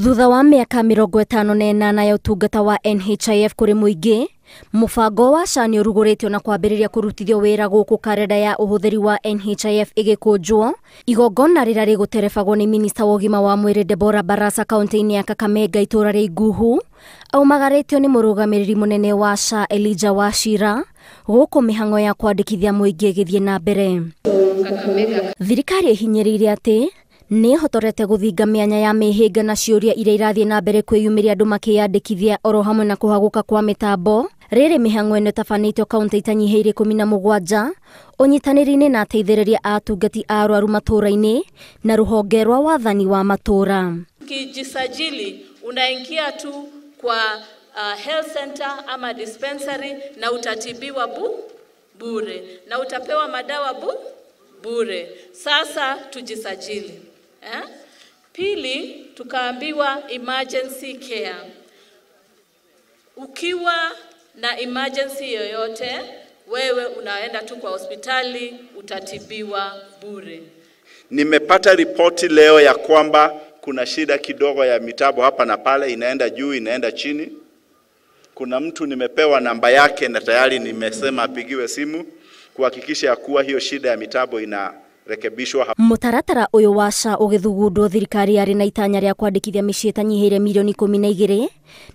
Thutha wa mĩaka 58 ya ũtungata wa NHIF kũrĩ mũingĩ, mũbango wa SHA nĩ ũrugũrĩtio na kwambĩrĩria kũrutithio wĩra gũkũ karenda ya ũhũthĩri wa NHIF ĩgĩkũnjwo. Igongona rĩrĩa rĩgũterebagwo nĩ minista wa ũgima wa mwĩrĩ Deborah Barasa kaunti-inĩ ya Kakamega itũũra rĩa Iguhu, aumagarĩtio nĩ mũrũgamĩrĩri mũnene wa SHA Elijah Wachira, gũkũ mĩhang'o ya kwandĩkithia mũingĩ ĩgĩthiĩ na mbere. Thirikari ĩhinyĩrĩirie atĩ nĩ ĩhotorete gũthinga mĩanya ya mĩhĩnga na ciũria iria irathiĩ na mbere kwĩyumĩria andũ makĩyandĩkithia oro hamwe na kũhagũka kwa mĩtambo. Rĩrĩ mĩhang'o ĩno ĩtabanĩtio kaunti itanyihĩire 17 ũnyitanĩri-inĩ na ateithĩrĩria a atungati a arwaru matũũra-inĩ na rũhonge rwa wathani wa matũũra. Ukijisajili unaingia tu kwa health center ama dispensary na utatibiwa bure na utapewa madawa bure. Sasa tujisajili. Pili, tukaambiwa emergency care. Ukiwa na emergency yoyote, wewe unaenda tu kwa hospitali utatibiwa bure. Nimepata ripoti leo ya kwamba kuna shida kidogo ya mitambo hapa na pale, inaenda juu inaenda chini. Kuna mtu nimepewa namba yake na tayari nimesema apigiwe simu kuhakikisha kuwa hiyo shida ya mitambo inarekebishwa. Mũtaratara ũyũ wa SHA ũgĩthugundwo thirikari yarĩ na itanya rĩa kwandĩkithia mĩciĩ ĩtanyihĩire mirioni 12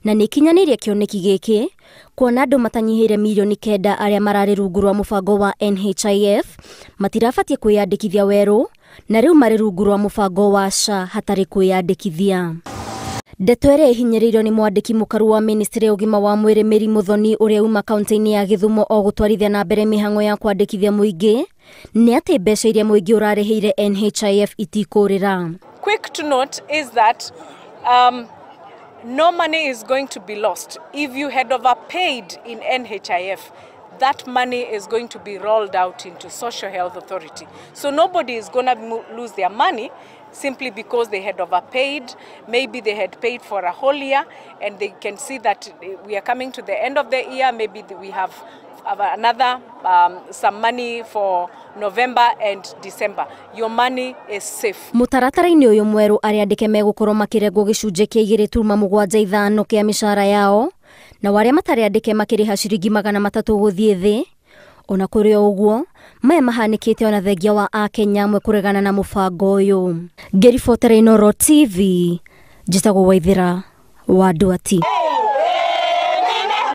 na nĩ ikinyanĩirie kĩoneki gĩkĩ kuona andũ matanyihĩire mirioni 9 arĩa mararĩ rungu rwa mũbango wa NHIF matirabatiĩ kwĩyandĩkithia werũ na rĩu marĩ rungu rwa mũbango wa SHA hatarĩ kwĩyandĩkithia. Ndeto ĩrĩa ĩhinyĩrĩirio nĩ mwandĩki mũkaru wa ministry ya ũgima wa mwĩrĩ Mary Muthoni ũrĩa uma kaunti-inĩ ya Gĩthumo o gũtwarithia na mbere mĩhang'o ya kwandĩkithia mũingĩ nĩ atĩ mbeca iria mũingĩ ũrarĩhĩire NHIF itikũrĩra. Quick to note is that no money is going to be lost. If you had overpaid in NHIF, that money is going to be rolled out into Social Health Authority. So nobody is going to lose their money simply because they had overpaid. Maybe they had paid for a whole year and they can see that we are coming to the end of the year. Maybe we have another some money for November and December. Your money is safe. Mũtaratara-inĩ ũyũ mwerũ arĩa andĩke megũkorwo makĩrengwo gĩcunjĩ kĩa 2.75 kĩa mĩcara yao na arĩa matarĩ andĩke makĩrĩha ciringi 300 gũthiĩ thĩ. Ona kũrĩ o ũguo maya mahanĩkĩte ona thengia wa akenya amwe kũregana na mũbango ũyũ. Ngĩribotera Inooro TV, njĩtagwo Waithĩra wa Nduati.